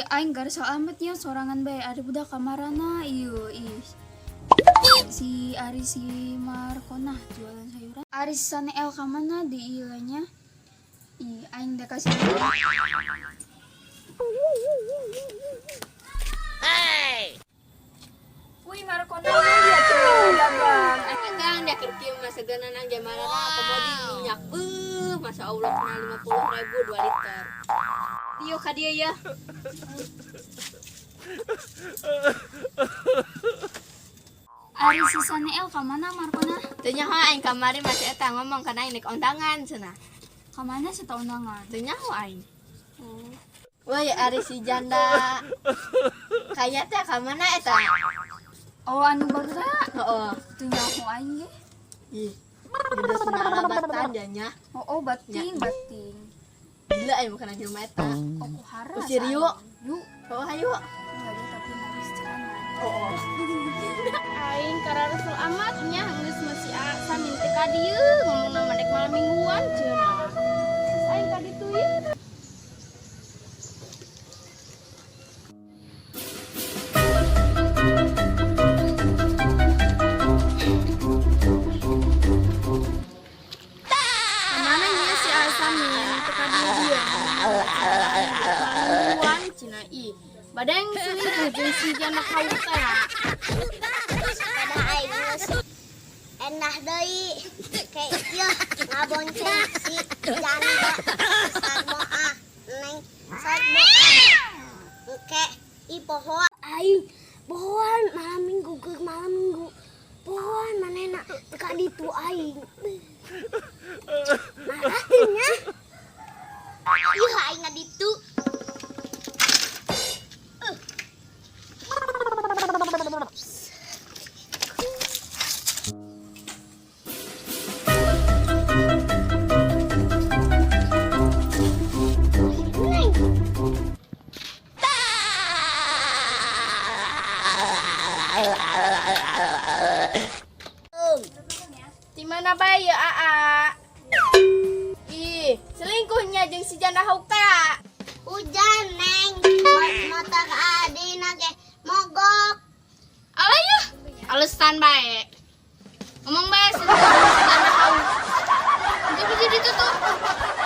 Aing garis amatnya sorangan bae ari budak kamarana ieu ih. Si Ari si Markona jualan sayuran. Ari si El kamana di ieu nya? Ih, aing dek kasih. Wih, Markona dia tuh dagang. Dagang dia keur kieu mah segeuna nang jamarana komodi minyak beuh, Masya Allah kena 50.000 2 liter. Tio ka dieu ya. Ari si El kamana Markona? Teu nyaho aing kamari masih eta ngomong kana aing nek undangan cenah. Kamana si undangan? Teu nyaho aing. Oh. Woi, ari si janda kaya teh ka mana eta? Oh, anu bageura. Heeh. Teu nyaho aing ge. Ih, geus narabatan nya. Oh, bating, bating. Gila aing bukan jelema eta. Oh, ku haras. Usir yuk. Yuk. Oh, hayu. Enggak dia tapi nangis celana. Oh. Aing kararusul amat nya geus mah si Asa minta ka dieu ngomongna mah dek malam mingguan cenah. Terus aing ka ditu ieu. Kamana nya si Asa minta ka dieu dia malam mingguan cenah ih. Badeng selingkuh jeung si janda hauk teh. Pada aing geus endah deui kayak ieu ngabonceng si janda sarmoah neng sarmoah engke i pohoan aing pohoan malam minggu ke malam minggu pohoan manehna teu ka ditu aing marah teh nya ieu aing ngaditu. Di mana bae ya Aa? Ih, selingkuhnya jeung si janda hauk teh. Hujan neng motor adina ge mogok. Alah ya, alasan bae. Ngomong bae selingkuh jeung si janda hauk. Jadi jadi tuh.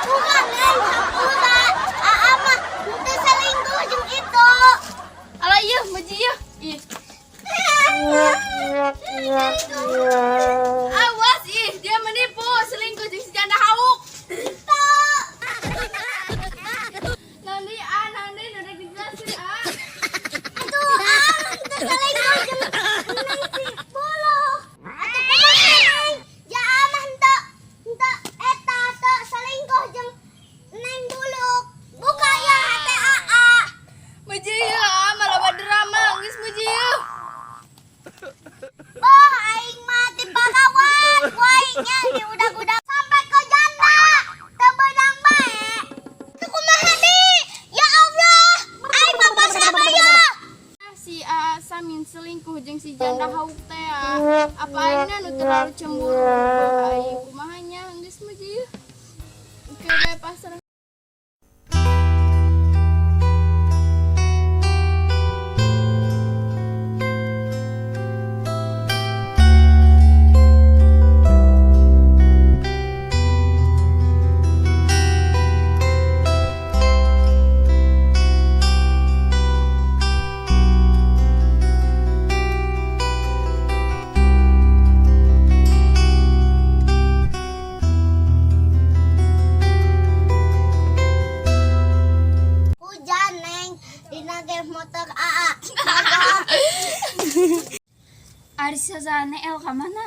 Bukan neng hampura aa mah henteu selingkuh jeung itu. Alah iya, muji ya. Ih. Awas ih, dia menipu selingkuh jeung si janda hauk. Nanti ah, nanti udah dijelasin ah. Atuh aa mah henteu selingkuh jeung neng si buluk. Atuh kumaha neng ja aa mah henteu henteu eta teu selingkuh jeung neng buluk. Buka ya hate aa. Muji ya, malah drama, geus muji ya. Boh aing mah ti parawan ku aingnya diudag-udag sampai ke janda teu beunang bae. Teu kumaha di? Ya Allah, aing mah pasrah bae ya. Si Samin selingkuh jeung si janda hauk teh ah. Apa aingna nu terlalu cemburu? Aing kumaha nya geus muji ya. Oke bae pasrah. Hujan neng dina ge motor aa mogok. Ari si El kamana?